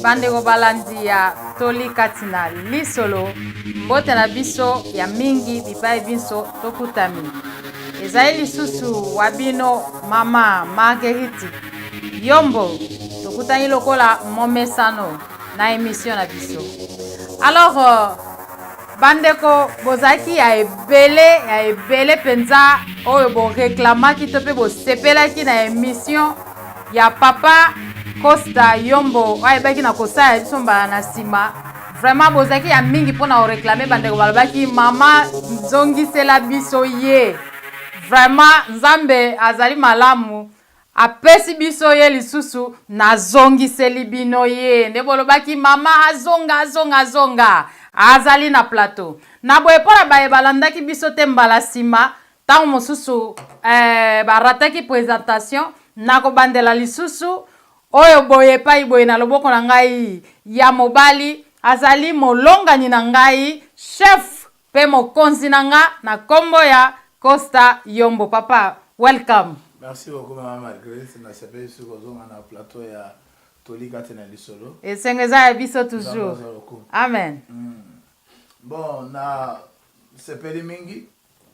Bandeko balandi ya Toli kati na lisolo, mbote na biso ya mingi bipai binso tokutami. Ezali lisusu wa bino mama Marguerite Yombo, tokutani lokola momesano na emission na biso. Alors euh, bandeko bozalaki ya ebele ya ebele mpenza oyo boreklamaki to mpe bosepelaki na emission ya papa Costa Yombo oyo ayebaki na kosala biso mbala na nsima. Vraiment bozalaki ya mingi mpo na koreklame. Bandeko balobaki mama nzongisela biso ye. Vraiment Nzambe azali malamu, apesi biso ye lisusu, nazongiseli bino ye. Nde bolobaki mama azonga azonga azonga, azali na plateau. Na boye mpo na baye balandaki biso te mbala nsima, Tango mosusu eh, ba rataki presentation, nakobandela lisusu oyo boye epai boye na loboko na ngai ya mobali azali molongani na ngai chef pe mokonzi na nga na kombo ya Costa Yombo. Papa, welcome. Merci beaucoup maman Marguerite, nasepeli lisusu kozonga na plateau ya Toli kati na lisolo. Esengo eza ya biso toujours. Amen. Bon, na sepeli mingi.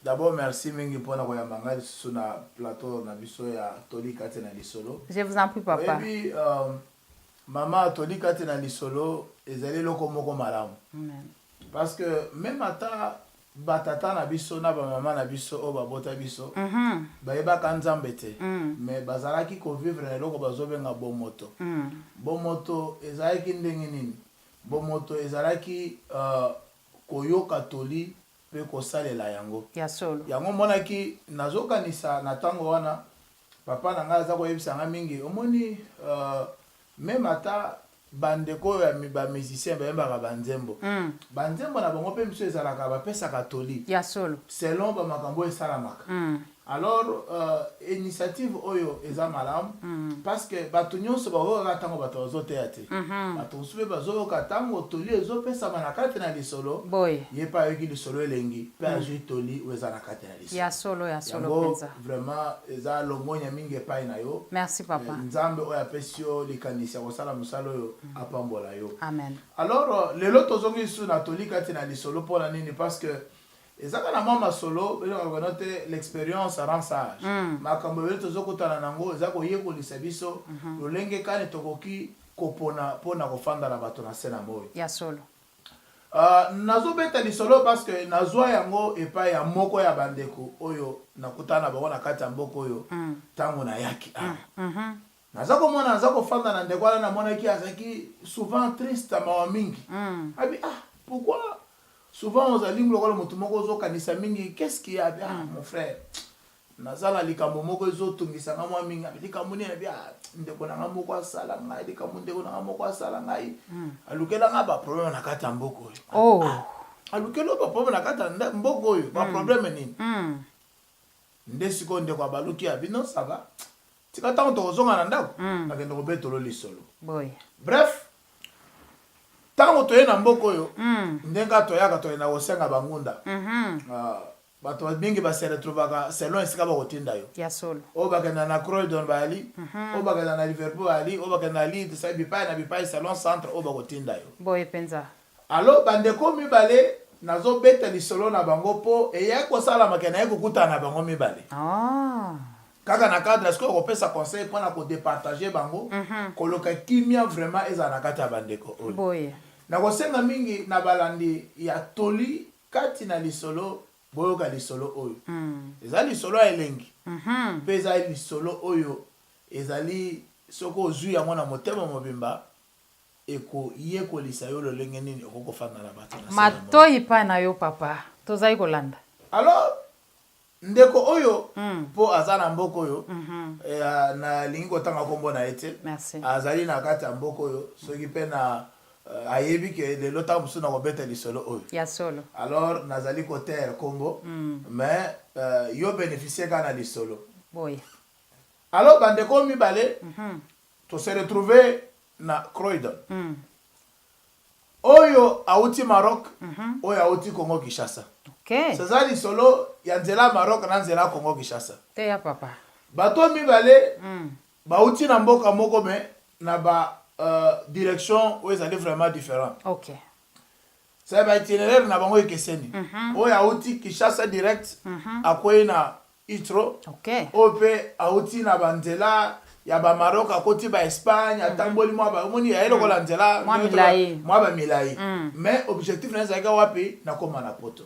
D'abord merci mingi pona koyamba ngai lisusu na plateau na biso ya Toli kati na lisolo. Je vous en prie papa. Oyebi mama Toli kati na lisolo ezali eloko moko malamu. Amen. Parce que meme ata ba tata na biso na ba mama na biso oyo babota biso bayebaka Nzambe te mais bazalaki ko vivre na eloko bazobenga bomoto. Bomoto ezalaki ndenge nini? Bomoto ezalaki koyoka toli mpe kosalela yango. Ya solo. Yango omonaki, nazokanisa na tango wana, papa na ngai aza koyebisa ngai mingi, omoni meme ata ba ndeko oyo ya ba musiciens bayembaka ba nzembo, ba nzembo na bango mpe misusu ezalaka bapesaka toli. Ya solo. Selon ba makambo oyo esalamaka. Alors initiative oyo eza malamu parce que batu nionso bakoyoka kaka tango batu bazoteya te. Batu mosusu pe bazoyoka tango toli ezopesama na kati na lisolo, ye pe ayoki lisolo elengi pe azui toli oyo eza na kati na lisolo. Ya solo, ya solo Yango penza. vraiment eza longonya mingi epayi na yo. Merci papa. Nzambe oyo apesi yo likanisi ya kosala mosala oyo apambola yo. Amen. Alors lelo tozongi lisusu na toli kati na lisolo pona nini? Parce que Eza kaka na mwa masolo, belingaka bino te, l'experience rend sage. Makambo ebele tozokutana na yango eza koyekolisa biso lolenge kani tokoki kopona mpo na kofanda na bato na se na moi. Ya solo. Nazobeta lisolo parce que nazwa yango epai ya moko ya bandeko oyo nakutana na bango na kati ya mboka oyo tango nayaki awa. Naza komona naza kofanda na ndeko wana namonaki azalaki souvent triste mawa mingi. Abi ah pourquoi souvent ozali lokola moto moko ozokanisa mingi qu'est-ce qu'il y a? Abi ah mon frère naza na likambo moko ezotungisa nga mwa mingi. Abi likambo nini? Abi ah ndeko na nga moko asala ngai likambo ndeko na nga moko asala ngai alukela nga ba problème na kati ya mboka oyo. Oh. Ah, alukela yo ba problème na kati ya mboka oyo ba problème nini? Nde sikoyo ndeko abaluki abi non ça va tika tango tokozonga na ndako nakende kobetolo lisolo. Boye. Bref tango toye na mboka oyo ndenge kaka toyaka tokenda kosenga ba ngunda bato mingi ba se retrouvaka selon esika bakotinda yo. Ya solo. Oyo bakenda na Croydon bayali, oyo bakenda na Liverpool bayali, oyo bakenda na Leeds, bipai na bipai selon centre oyo bakotinda yo. Boye penza. Alors ba ndeko mibale nazo beta lisolo na bango po eyaki kosalama ke naye kokutana na bango mibale. Kaka na cadre sikoyo kopesa conseil pona ko departager bango, koluka kimia vraiment ezala na kati ya ba ndeko oyo. Boye. Nakosenga mingi na balandi ya toli kati na lisolo boyoka lisolo oyo. Eza lisolo ya elengi pe eza lisolo oyo ezali soki ozui yango na motema mobimba Ekoyekolisa yo lolenge nini okoki kofanda na bato na se na moi. Matoyi epai na yo papa, tozali kolanda. Alors ndeko oyo po aza na mboka oyo nalingi kotanga kombo na ye te, azali na kati ya mboka oyo soki pe na ayebi ke lelo tango mosusu nakobeta lisolo oyo. Ya solo. Alors nazali ko taire kombo mais yo beneficier kaka na lisolo. Boye. Alors bandeko oyo mibale to se retrouver na Croydon. Oyo awuti Maroc, oyo awuti Congo Kinshasa. Eza lisolo ya nzela Maroc na nzela Congo Kinshasa. Teya papa. Bato mibale bawuti na mboka moko mais na ba. direction oyo ezali vraiment différent. C'est ba itinéraire na bango ekeseni. Oyo auti Kinshasa direct, akwei na Heathrow. Oyo mpe auti na banzela ya baMaroc, akoti baEspagne, atamboli mwa omoni yaye lokola nzela Mwa milai. Mwa bamilai. Mais objectif na ye ezalaki wapi? Nakóma na Poto.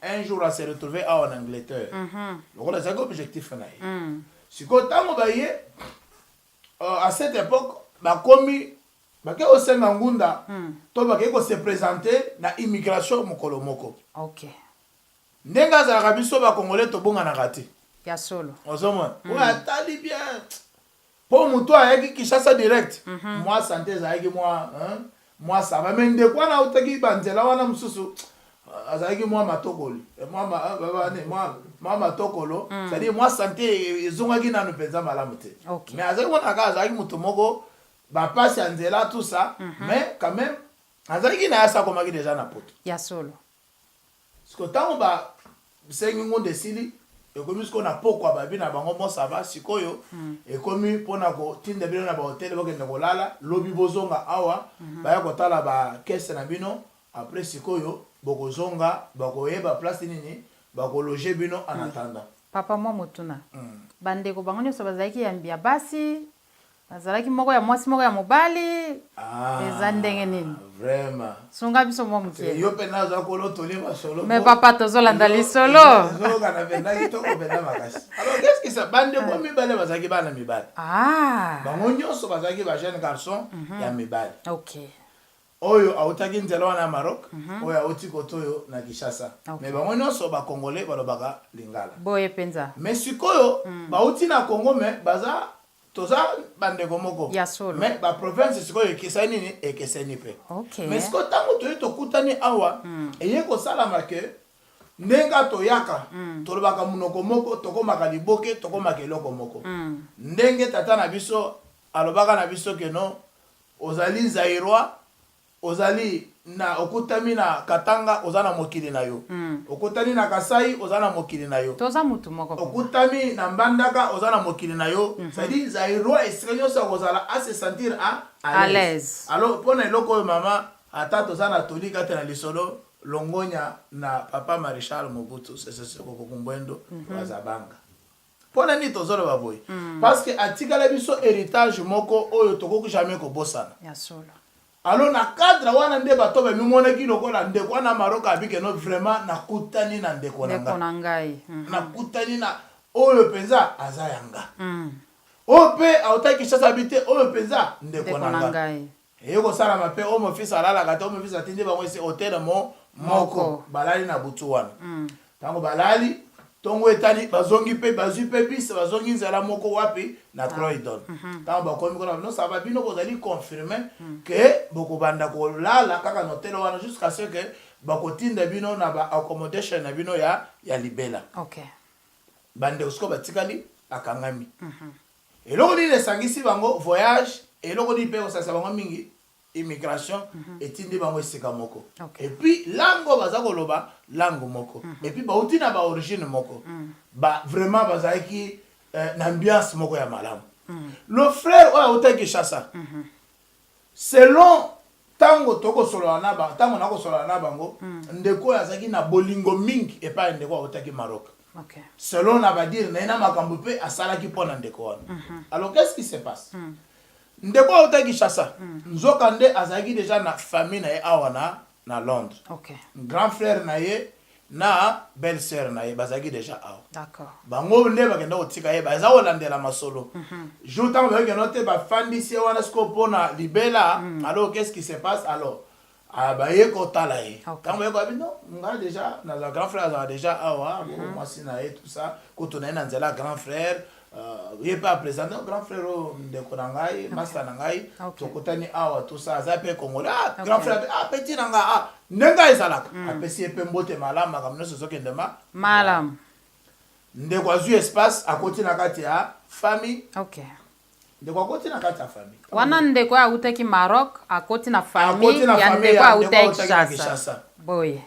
Un jour ase retrouve awa na Angleterre, lokola ezalaki objectif na ye. Sikoyo ntango baye, à cette époque bakomi, bake kosenga ngunda to bakei kose présenter na immigration mokolo moko. Ndenge azalaka, biso bakongolais tobonganaka te. Ya solo. Ozomona, oyo atali bien mpo moto ayaki Kinshasa direct, mwa santé ezalaki mwa, hein, mwa ça va, mais ndeko wana autaki banzela wana mosusu, azalaki mwa matokoli. Eh, mwa mwa matokolo, c'est-à-dire mwa santé ezongaki nanu mpenza malamu te. Mais azalaki mona kaka azalaki moto moko bapasi ya nzela, tout ça, mais quand même azalaki na ye, asi akomaki déjà na Poto. Ya solo. Siko ntango basengi ngunda esili, ekomi sikoyo na pokwa, babi na bango: "Bon, ça va, sikoyo ekomi mpona kotinda bino na bahotel, bokende kolala, lobi bozonga awa, baya kotala bakese na bino. Après sikoyo bokozonga, bakoyeba place nini bakologer bino en attendant." Papa, mwa motuna. Bandeko bango nyonso bazalaki ya basi, bazalaki moko ya mwasi, moko ya mobali? Ah, Eza ndenge nini? Vraiment. Sunga biso mwa moke. Yo mpe naza kolo toli masolo. Mais papa, tozolanda lisolo. Ezolokana mpenza kitoko mpenza makasi. Alors, qu'est ce que ça, bandeko mibale bazalaki bana mibale. Bango nyonso bazalaki bajeune garçon ya mibale. Oyo autaki nzela wana ya Maroc, oyo auti kote oyo na Kinshasa. Mais bango nyonso bacongolais, balobaka lingala. Boye mpenza. Mais sikoyo bauti na Congo, mais baza, toza bandeko moko. Ya solo. Mais baprovince sikoyo ekesani nini, ekeseni mpe. Mais sikoyo ntango toye tokutani awa, eye kosalama ke ndenge toyaka, tolobaka monoko moko, tokomaka liboke, tokomaka eloko moko. Ndenge tata na biso alobaka na biso ke no, ozali Zaïrois, ozali na, okutami na Katanga, oza na mokili na yo, okutani na Kasai, oza na mokili na yo. Toza mutu moko, papa. Okutami na Mbandaka, oza na mokili na yo. C'est-à-dire Zaïrois esika nyonso akozala, ase sentir à À l'aise. Alors mpo na eloko oyo, mama, ata toza na toli kati na lisolo, longonya na papa Maréchal Mobutu Sese Seko Kuku Ngbendu Wazabanga. Mpo na nini tozoloba boye? Parce que atikala biso héritage moko oyo tokoki jamais kobosana. Ya solo. Alors na cadre wana nde bato bamimonaki lokola ndeko wana Maroc abike no, vraiment nakutani na ndeko na ndeko nga na ngai. Nakutani na oyo mpenza aza ya nga. Oyo mpe autaki Kinshasa abi te, oyo mpenza ndeko ndeko na na nga. Ngai. Eye kosalama mpe oyo mofisi alalaka te, oyo mofisi atindi bango esi hotel mo moko. Moko. Balali na butu wana. Ntango balali, ntongo etali, bazongi mpe, bazwi mpe bus, bazongi nzela moko wapi? Na Croydon. Ntango bakomi kuna, no, ça va, bino bozali confirmé ke bokobanda kolala kaka na hotel wana jusqu'à ce que bakotinda bino na ba accommodation na bino ya libela. Bandeko sikoyo batikali bakangami. Eloko nini esangisi bango? Voyage. Eloko nini mpe kosangisa bango mingi? Immigration etindi bango esika moko. Et puis langue oyo baza koloba, langue moko, et puis bauti na baorigine moko. Ba vraiment bazalaki na ambiance moko ya malamu. Le frère oyo autaki Kinshasa, selon ntango tokosolola na ba, ntango nakosolola na bango, ndeko oyo azalaki na bolingo mingi epai ya ndeko autaki Maroc, selon na badires na ye, na makambo mpe asalaki mpo na ndeko wana. Alors, qu'est-ce qui se passe? Ndeko autaki Kinshasa, nzoka nde azalaki déjà na famille na ye awa na Londres. Grand frère na ye na belle sœur na ye bazalaki déjà awa. Bango nde bakenda kotika ye, baza kolandela masolo. Jour ntango bayokenda te, bafandisi ye wana sikoyo mpona libela. Alors, qu'est-ce qui se passe? Alors, ah, baye kotala ye. Ntango baye koyabi, non, nga déjà naza, grand frère azala déjà awa, mwasi na ye, tout ça, kutu na ye na nzela ya grand frère, ye mpe aprésente grand frère oyo ndeko na ngai, master na ngai. Tokutani awa, tout ça, aza mpe congolais. Ah, grand frère ape, ah, petit na nga, ah, ndenge ezalaka, apesi ye mpe mbote malamu, makambo nyonso ezokende ma malamu. Ndeko azwi espace, akoti na kati ya famille. Ndeko akoti na kati ya famille. Wana ndeko oyo awutaki Maroc akoti na Akoti famille na ya famille ndeko ya ndeko awutaki awutaki na Kinshasa. Kinshasa. Boye.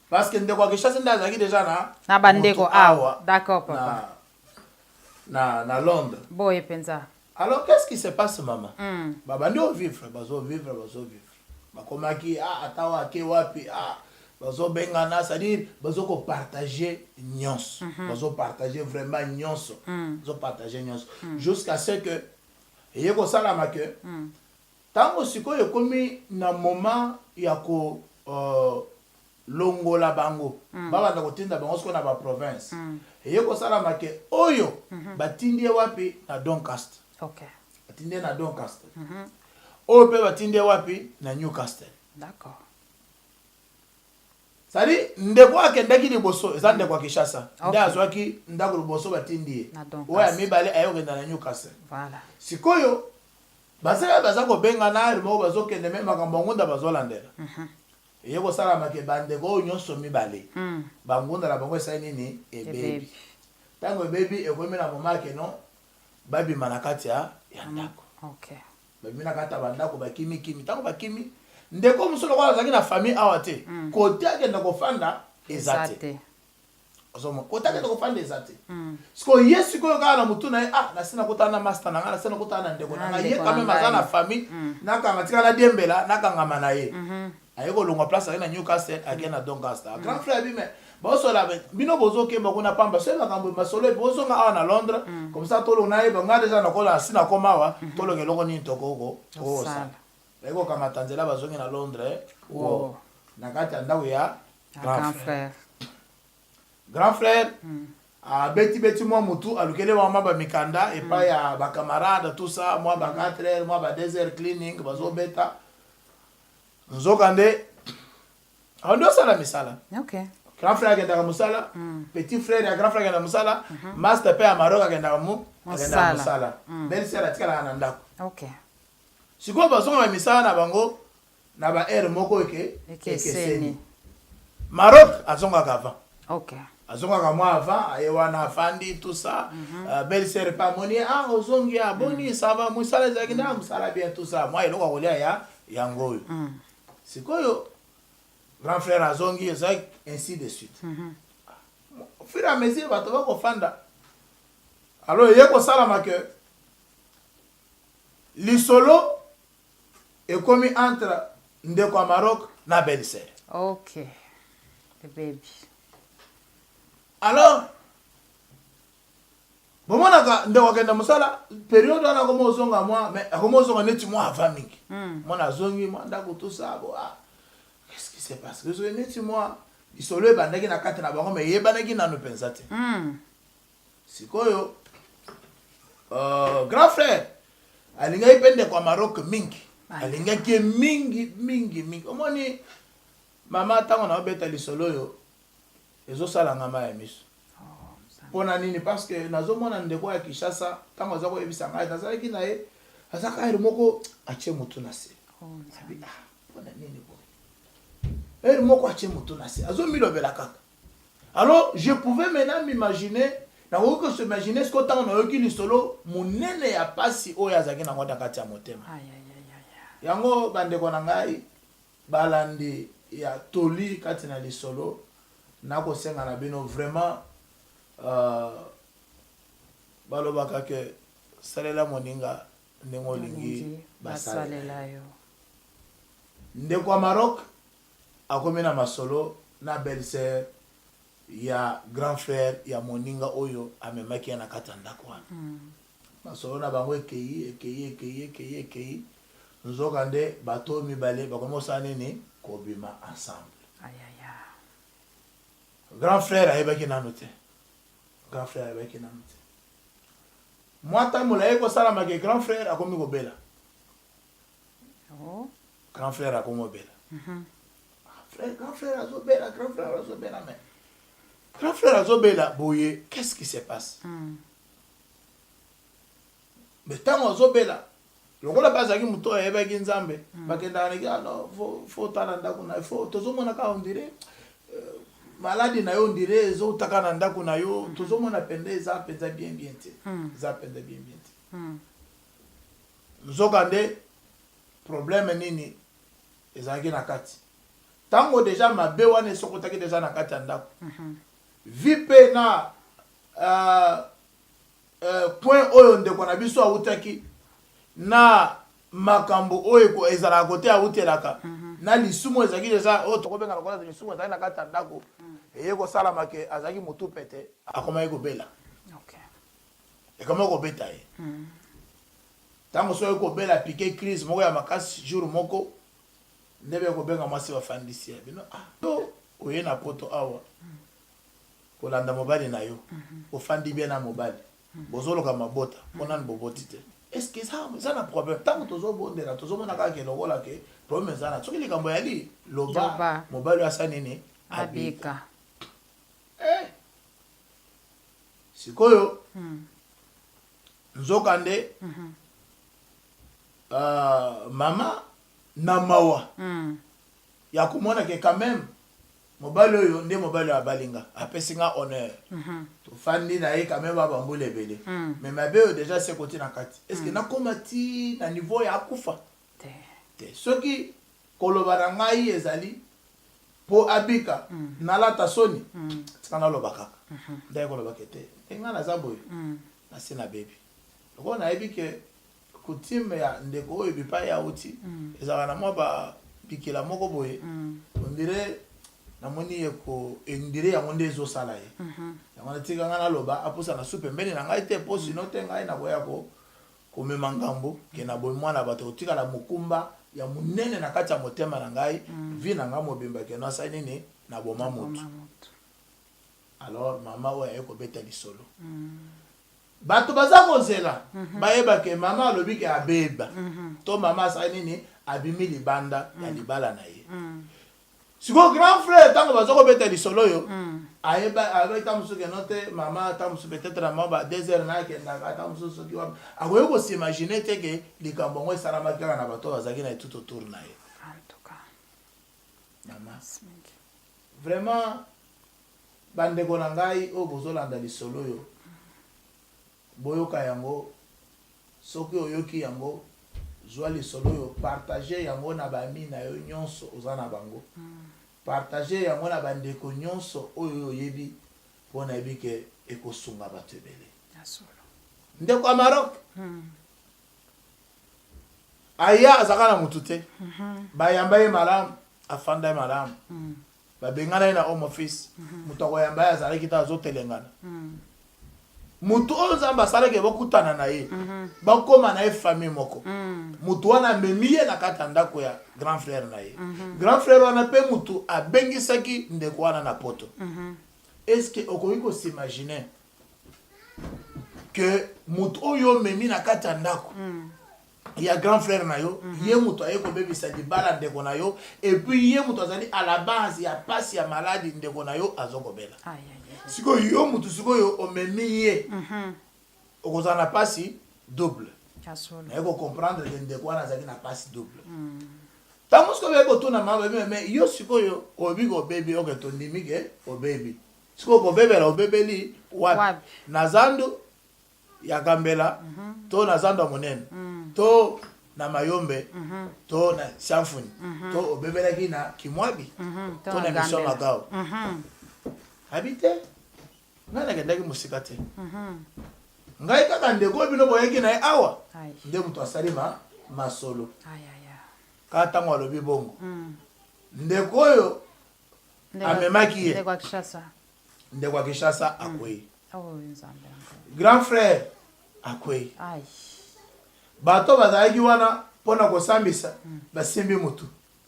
Parce que ndeko ya Kinshasa nde azalaki déjà na na bandeko motu awa. D'accord, papa. Na Londres. Boye mpenza. Alors, qu'est-ce qui se passe, mama? Babandi ovivre, bazovivre, bazovivre, bakomaki, ah, ata oyo ake wapi, ah, bazobengana, c'est-à-dire bazokopartage nyonso, bazopartage vraiment nyonso, bazopartage nyonso jusqu'à ce que eye kosalama ke ntango sikoyo ekomi na moment ya ko longola bango, babanda kotinda bango sikoyo na baprovince, eye kosalama ke oyo batindi ye wapi? Na Doncaster. Batindi ye na Doncaster. Oyo mpe batindi ye wapi? Na Newcastle. C'est-à-dire ndeko akendaki liboso eza ndeko ya Kinshasa nde azwaki ndako liboso, batindi ye. Na Doncaster. Oyo ya mibale aye kokenda na Newcastle. Sikoyo bazali baza kobengana ere moko, bazokende, me makambo ya ngunda bazolandela. Eye kosalama ke bandeko oyo nyonso mibale, bangunda na bango esali nini? Ebebi. Ebebi. Ntango ebebi, ekomi na moment ke non, babima na kati ya ndako. Babimi na kati ya bandako, bakimikimi. Ntango bakimi, ndeko mosusu lokola azalaki na famille awa te, kote akende kofanda eza te. Ozomona, kote akende kofanda eza te. Sikoyo ye sikoyo kaka na motu na ye, ah, nasi nakutana na master na ngai, nasi nakutana na ndeko na Na ngai, ye ndeko quand na même aza na ngai. famille, nakanga tika nadiembela, nakangama na ye. Aye kolongwa place ake na Newcastle, ake na Doncaster. Grand frère abi: me bosola bino, bozokemba kuna pamba, soki makambo masolo epi bozonga awa na Londres, comme ça tolonga, nayeba nga déjà nakola, si nakoma awa, tolonga eloko nini tokoko osala. Baye kokamata nzela, bazongi na Londres wo na kati ya ndako ya grand grand frère. Frère. Grand frère abeti-beti mwa mutu, alukeli mwa bamikanda epai ya bacamarade, tout ça, mwa ba 4 heures, mwa ba 2 heures cleaning bazobeta. Nzoka nde andi osala misala. Grand frère akendaka mosala, petit frère ya grand frère akendaka mosala, master mpe ya Maroc akendaka mu akendaka mosala. Mosala. Belle sœur atikalaka na ndako. Sikoyo bazongaka misala na bango na ba heure moko eke ekeseni. Maroc azongaka avant. Azongaka mwa avant, aye wana, afandi, tout ça. Belle sœur mpe amoni: ah, ozongi, ah, boni, ça va, mosala ezalaki na mosala bien, tout ça, mwa eloko ya kolia ya yango oyo. Sikoyo grand frère azongi, ezalaki ainsi de suite. Au fur et à mesure bato bakofanda, alors eye kosalama ke lisolo ekomi entre ndeko ya Maroc na belle sœur. Ok, ebebi. Alors bomonaka ndeko akenda mosala, période wana akoma ozonga mwa, mais akoma ozonga neti mwa avant mingi. Mwana azongi mwa ndako, tout ça. Bo, ah, qu'est-ce qui se passe? Soki neti mwa lisolo ebandaki na kati na bango, mais eyebanaki nano mpenza te. Sikoyo grand frère alingaki mpe ndeko ya Maroc mingi, alingaki ye mingi mingi mingi. Omoni mama, ntango naobeta lisolo oyo, ezosalanga mai ya miso. Mpona nini? Parce que nazomona ndeko ya Kinshasa, ntango aza koyebisa ngai, nazalaki na ye, azaka heure moko atie motu na se. Abi: ah, mpona nini boye? Heure moko atie motu na se, azomilobela kaka. Alors je pouvais maintenant m'imaginer, nakoki kos'imaginer siko ntango nayoki lisolo monene ya pasi oyo azalaki nango na kati ya motema. Aïe, aïe, aïe, aïe. Yango bandeko na ngai balandi ya Toli kati na lisolo, nakosenga na bino vraiment, balobaka ke salela moninga ndenge olingi basalela. Basalela yo. Ndeko ya Maroc akomi na masolo na belle sœur ya grand frère ya moninga oyo amemaki ye na kati ya ndako wana. Masolo na bango ekei, ekei, ekei, ekei, ekei. Nzoka nde bato oyo mibale bakomi kosala nini? Kobima ensemble. Aïe, aïe, aïe. Grand frère ayebaki nano te, grand frère ayebaki nano te. Mwa ntango aye kosalamaka, grand frère akomi kobela. Grand frère akomi kobela. Ah, frère, grand frère azobela, grand frère azobela, mais grand frère azobela boye, qu'est-ce qui se passe? Mais ntango azobela, lokola mpe azalaki moto oyo ayebaki Nzambe, bakendaka naki: ah non, faut otala ndako na yo, faut tozomona kaka, on dirait maladi na yo, on dirait ezotaka na ndako na yo, tozomona mpenza eza mpenza bien bien te, eza mpenza bien bien te. Nzoka nde problème nini ezalaki na kati? Ntango déjà mabe wana esokotaki déjà na kati ya ndako, vi mpe na Point oyo ndeko na biso awutaki na makambo oyo ezalaka kote awutelaka na lisumu ezalaki deja, oyo tokobenga lokola lisumu ezalaki na kati ya ndako, eye kosalama ke azalaki motu pete, akomaki kobela. Ekomaki kobeta ye. Ntango soki kobela, piquer crise moko ya makasi, jour moko nde be kobenga mwasi, bafandisi ya bino: "Ah, to oye na Poto awa kolanda mobali na yo, ofandi bien na mobali, bozoluka mabota, mpo nani boboti te? Est-ce eza na problème?" Ntango tozobondela, tozomona kaka ke lokola ke problème eza na, soki likambo yali loba, mobali oyo asa nini? Abika. Sikoyo nzokande mama na mawa ya komona ke quand même mobali oyo nde mobali oyo abalinga, apesi nga honneur, tofandi na ye quand même babambula ebele, mais mabe oyo déjà se koti na kati, est ce que nakóma ti na niveau ya akufa? Te. Te. Soki koloba na ngai ezali mpo abika, nalata soni, tika naloba kaka. Ndenge kolobaka te, nde ngai naza boye, nasi nabebi. Lokola nayebi ke coutume ya ndeko oyo bipai auti ezalaka na mwa babikela moko boye, on dirait namoni ye ko endire yango nde ezosala ye yango, natika ngai naloba, apusa na su pembeni na ngai te, mpo sino te ngai nakoya ko komema ngambo ke na boye mwana bato kotikala mokumba ya monene na kati ya motema na ngai, vie na ngai mobimba, ke nasali nini? Naboma motu. Alors mama oyo aye kobeta lisolo, bato baza kozela bayeba ke mama alobi ke abeba to mama asali nini, abimi libanda ya libala na ye. Sikoyo grand frère, ntango baza kobeta lisolo oyo, ayeba, ayebaki ntango mosusu keno te mama, ntango mosusu peut-être na mwa ba 2 heures na akendaka, ntango mosusu soki wapi, akoki kos'imaginer te ke likambo yango esalamaki kaka na bato oyo bazalaki na ye tout autour na ye. En tout cas. Mama, vraiment, bandeko na ngai oyo bozolanda lisolo oyo, boyoka yango. Soki oyoki yango, zwa lisolo oyo, partage yango na bami na yo nyonso oza na bango, partage yango na bandeko nyonso oyo oyebi, mpo nayebi ke ekosunga bato ebele. Ya solo. Ndeko ya Maroc aya, azalaka na motu te, bayamba ye malamu, afanda ye malamu, babengana ye na Home Office, moto akoyamba ye azalaki te, azotelengana. Motu oyo Nzambe asalaki bakutana na ye, bakóma na ye famille moko, motu wana amemi ye na kati ya ndako ya grand frère na ye. Grand frère wana mpe motu abengisaki ndeko wana na Poto. Est ce que okoki kos'imaginer ke motu oyo omemi na kati ya ndako ya grand frère na yo, ye moto aye kobebisa libala ndeko na yo, et puis ye moto azali à la base ya pasi ya maladi ndeko na yo azokobela? Aïe, aïe, aïe. Sikoyo yo motu, sikoyo omemi ye, okozala na pasi double. Ya solo. Naye kocomprendre ke ndeko wana azalaki na pasi double. Ntango sikoyo baye kotuna mama, babi: "Mais yo sikoyo oyebi ke obebi, oke, tondimi ke obebi, sikoyo kobebela obebeli wapi?" Wapi? Na zandu ya Gambela to na zando ya monene to na Mayombe to na Siamfuni to obebelaki na Kimwabi to na mission Magao? Abi te, ngai nakendaki mosika te, ngai kaka ndeko oyo bino boyaki na ye awa nde moto asali ma masolo. Kaka ntango alobi bongo, ndeko oyo amemaki ye, ndeko ya Kinshasa, ndeko ya Kinshasa akwei. Oh, Nzambe na ngai. Grand frère akwei. Ai. Bato bazalaki wana mpona kosambisa basimbi motu.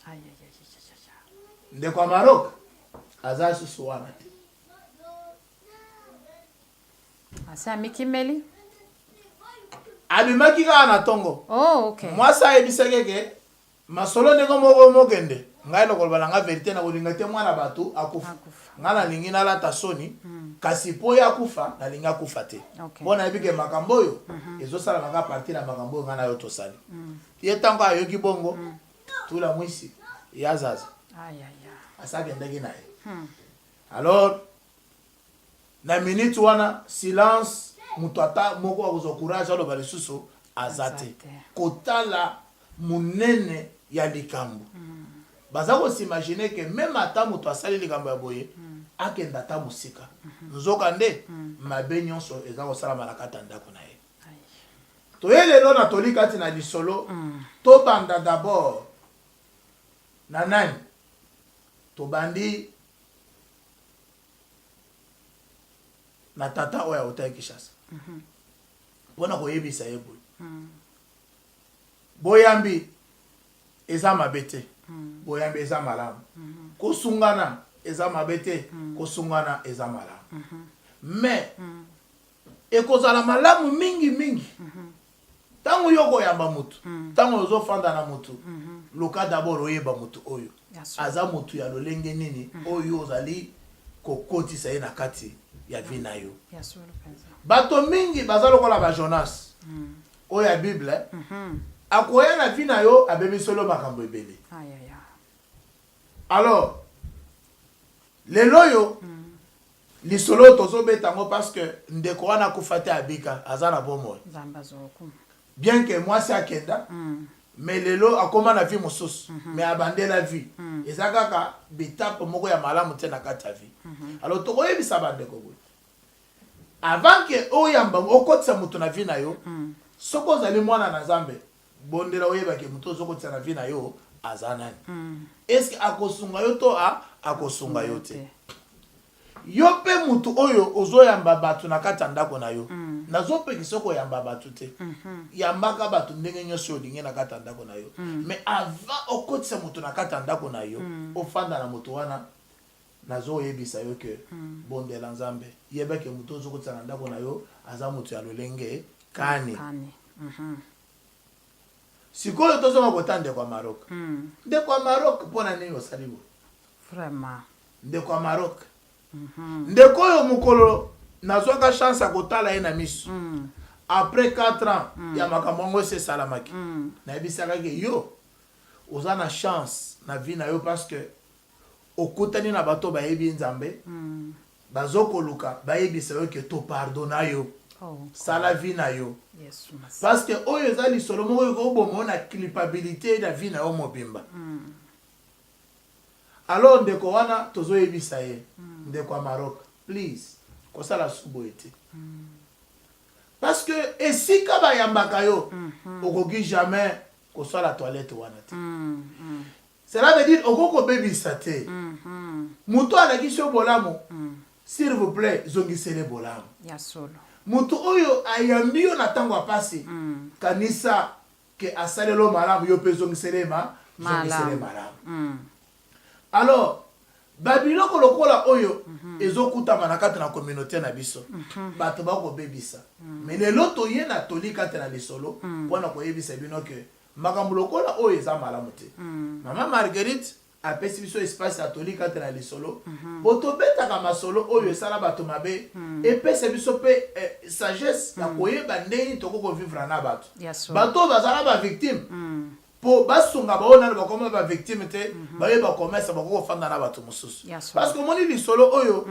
Ai, ai, ai, ai, ai, ai. Ndeko ya Maroc aza susu wana te. Asi amikimeli. Abimaki kaka na ntongo. Oh, ok. Mwasi ayebisaki eke masolo ndenge moko mokende, ngai nakoloba na nga vérité, nakolinga te mwana bato akufa. Akufa. Ngai nalingi nalata soni, kasi mpo ye akufa, nalingi akufa te, mpo nayebi ke makambo oyo ezosalama kaka partir na makambo oyo ngai na yo tosali. Ye ntango ayoki bongo, tula mwisi ya zaza, Ai, ai, ai. asakendaki na ye. Alors na minute wana, silence. Moto ata moko akozwa courage aloba lisusu aza Aza te. te. Kotala monene ya likambo, baza kos'imaginer ke même ata moto asali likambo ya boye. Akenda ata mosika. Nzokande, mabe nyonso eza kosalama na kati ya ndako na ye. Toye lelo na toli kati na lisolo, tobanda d'abord na nani? Tobandi na tata oyo awutaki Kinshasa. Pona koyebisa ye boye. Boyambi eza mabe te, boyambi eza malamu. Kosungana eza mabe te, kosungana eza malamu. Mais ekozala malamu mingi mingi tango yo okoyamba mutu, tango ozofanda na mutu, luka d'abord oyeba mutu oyo aza mutu ya lolenge nini oyo ozali kokotisa ye na kati ya vie na yo. Bato mingi baza lokola ba Jonas oyo ya Bible, akoya na vie na yo abebiseli yo makambo ebele. Alors lelo oyo lisolo oyo tozobeta yango parce que ndeko wana akufa te, abika, aza na bomoi. Bien que mwasi akenda, mais lelo akoma na vie mosusu, mais abandela vie eza kaka bitape moko ya malamu te na kati ya vie. Alors tokoyebisa bandeko boye: avant que oyamba, okotisa moto na vie na yo, soki ozali mwana na Nzambe, bondela oyebake moto ozokotisa na vie na yo aza nani. Est-ce akosunga yo to akosunga yo te? Yo mpe motu oyo ozoyamba bato na kati ya ndako na yo, nazopekisa koyamba bato te. Yambaka bato ndenge nyonso olingi na kati ya ndako na yo, mais avant okotisa moto na kati ya ndako na yo, ofanda na moto wana, nazoyebisa yo ke bondela Nzambe, yebake moto ozokotisa na ndako na yo aza moto ya lolenge kani. Sikoyo tozonga kota ndeko ya Maroc. Ndeko ya Maroc, mpona nini osali boye? Vraiment. Ndeko ya Maroc, ndeko oyo mokolo nazwaka chance ya kotala ye na miso après 4 ans ya makambo yango esi esalamaki, nayebisakaki yo: oza na chance na vie na yo parce que okutani na bato bayebi Nzambe, bazokoluka bayebisa yo ke topardonner yo. Sala vie na yo. Parce que oyo eza lisolo moko ekoboma yo na culpabilité na vie na yo mobimba. Alors ndeko wana tozoyebisa ye, ndeko ya Maroc, please, kosala su boye te, parce que esika bayambaka yo, okoki jamais kosala toilette wana te. Cela veut dire okoki kobebisa te. Moto alakisi yo bolamu, s'il vous plaît, zongisele bolamu. Ya solo. Moto oyo ayambi yo na ntango ya pasi, kanisa ke asaleli yo malamu, yo mpe zongisele zongisele malamu. Alors babiloko lokola oyo ezokutama na kati na communauté na biso, bato bakobebisa. Mais lelo toye na toli kati na lisolo mpona koyebisa bino ke makambo lokola oyo eza malamu te. Mama Marguerite apesi biso espace ya toli kati na lisolo po tobetaka masolo oyo esala bato mabe, epesa biso mpe sagesse ya koyeba ndenge nini tokoki kovivre na bato. Bato oyo bazala bavictime, mpo basunga baoyo nano bakoma bavictime te, bayeba commerce bakoki kofanda na bato mosusu. Parce que omoni lisolo oyo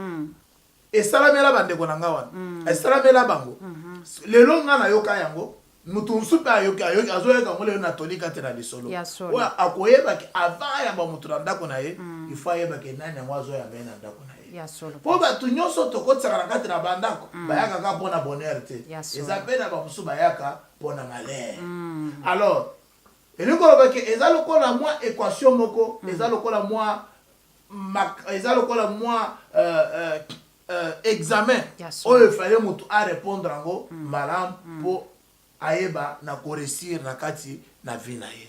esalamela bandeko na nga wana, esalamela bango. Lelo nga nayoka yango, motu mosusu mpe ayoki, azoyoka yango lelo na tolika te na lisolo. Oyo akoyebaki avant ayamba motu na ndako na ye, il faut ayebaki nani yango azoyamba ye na ndako na ye. Mpo bato nyonso tokotisaka na kati na bandako bayaka kaka mpo na bonheur te. Eza mpe na bamosusu bayaka mpo na malheur. Alors elingi koloba ke eza lokola mwa équation moko, eza lokola mwa examen oyo efale motu arépondre yango malamu mpo ayeba na koréussir na kati na vie na ye.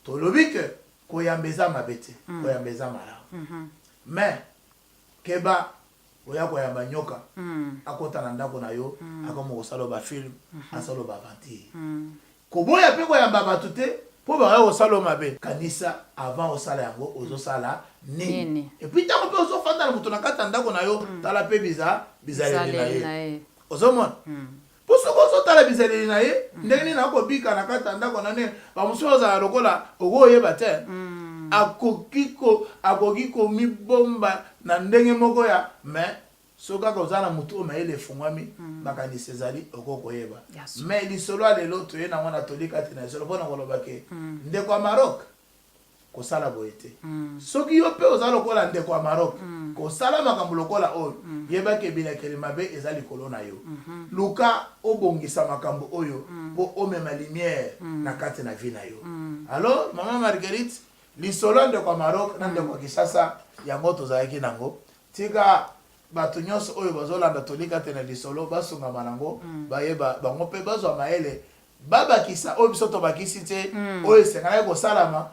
Tolobi ke koyamba eza mabe te, koyamba eza malamu, mais keba oya koyamba nyoka akota na ndako na yo, akoma kosala bafilm, asala baaventure. Koboya mpe koyamba bato te mpo bakaya kosala yo mabe. Kanisa avant osala yango, ozosala nini? Et puis ntango mpe ozofanda na moto na kati ya ndako na yo, tala mpe bizaleli na ye. Ozomona, mpo soki ozotala bizaleli na ye, ndenge nini akobika na kati ya ndako na nini, bamosusu ozala lokola okoyeba te, akoki komibomba na ndenge moko ya. Mais soki kaka oza na motu oyo mayele efungwami, makanisi ezali, okoki koyeba. Mais lisolo ya lelo toye nango na toli kati na lisolo mpona koloba ke ndeko ya Maroc. Kosala boye te. Soki yo mpe oza lokola ndeko ya Maroc, kosala makambo lokola oyo, yeba ke bilakeli mabe eza likolo na yo. Luka obongisa makambo oyo mpo omema lumière na kati na vie na yo. Alors, mama Marguerite, lisolo ya ndeko ya Maroc na ndeko ya Kinshasa, yango tozalaki nango. Tika bato nyonso oyo bazolanda Toli Kati na Lisolo basungama nango, bayeba bango mpe bazwa mayele Babakisa oyo biso tobakisi te, oyo esengalaki kosalama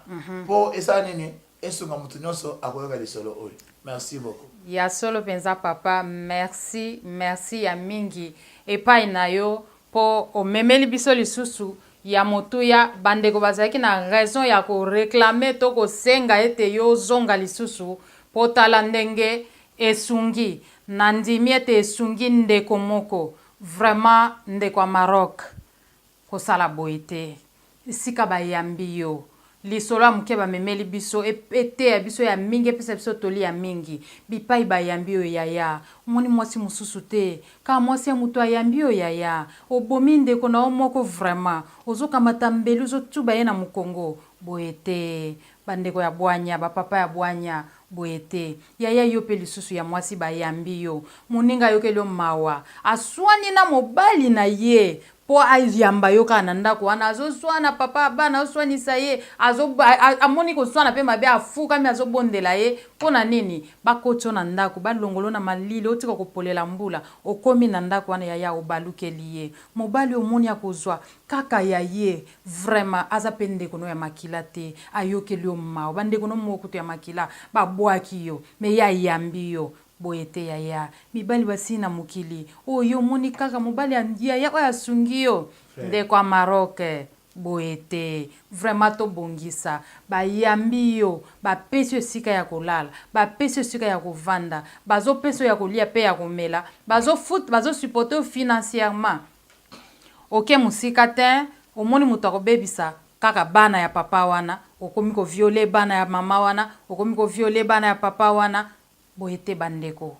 po esala nini? Esunga mutu nionso akoyoka lisolo oyo. Merci beaucoup. Ya solo penza papa merci merci ya mingi epai na yo po omemeli biso lisusu ya motuya bandeko bazalaki na raison ya ko reclamer to kosenga ete yo ozonga lisusu po tala ndenge esungi na ndimi ete esungi ndeko moko Vraiment ndeko ya Maroc kosala boye te esika bayambi yo lisolo ya moke bamemeli biso eteya biso ya mingi epesa biso toli ya mingi bipai bayambi yo yaya omoni mwasi mosusu te kaka mwasi ya moto ayambi yo yaya obomi ndeko na yo moko vraiment ozokamata mbeli ozotuba ye na mokongo boye te bandeko ya bwanya ba papa ya bwanya Boye te yaya yo pe lisusu ya mwasi bayambi yo moninga ayokeli yo mawa aswani na mobali na ye po ayamba yo kaka na ndako wana azoswana papa ya bana azoswanisa ye azo amoni koswana pe mabe afukami azobondela ye po na nini bakoti yo na ndako balongola yo na malili otika kopolela mbula okomi na ndako wana yaya obalukeli ye mobali omoni akozwa kaka ya ye Vraiment aza pe ndeko no ya makila te ayokeli yo mawa ba ndeko no moko kutu ya makila ba bwaki yo mais ye ayambi yo boye te yaya mibali basili na mokili oyo yo omoni kaka mobali ya yaya oyo asungi yo ndeko ya Maroc boye te vraiment tobongisa bayambi yo bapesi yo esika ya kolala bapesi yo esika ya kovanda bazopesa yo ya kolia pe ya komela bazofuta bazo supporter yo financièrement Oke musika tein omoni mutu akobebisa kaka bana ya papa wana okomi ko viole bana ya mama wana okomi ko viole bana ya papa wana boye te ba ndeko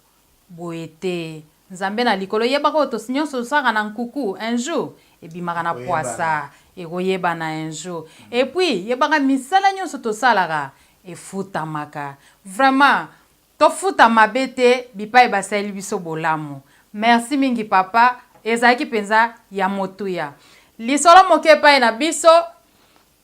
boye te nzambe na likolo yebaka oyo nionso tosalaka na nkuku un jour ebimaka na puasa ekoyebana un jour et puis yebaka misala nionso tosalaka efutamaka vraiment Tofuta mabe te bipai basaleli biso bolamu. Merci mingi papa, ezalaki penza ya motuya. Lisolo moke epai na biso,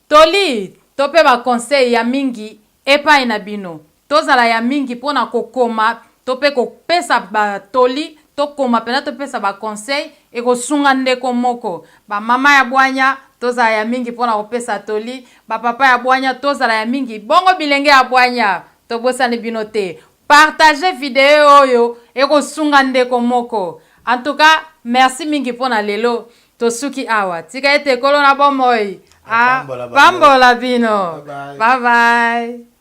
toli to pe ba conseils ya mingi epai na bino. Tozala ya mingi po na kokoma to pe kopesa ba toli, tokoma penza topesa ba conseils, ekosunga ndeko moko. Ba mama ya bwanya, tozala ya mingi po na kopesa toli, ba papa ya bwanya, tozala ya mingi, bongo bilenge ya bwanya, Tobosani bino te. Partager video oyo ekosunga ndeko moko. En tout cas, merci mingi pona lelo. Tosuki awa. Tika ete Nkolo na bomoi apambola bino. Bye bye.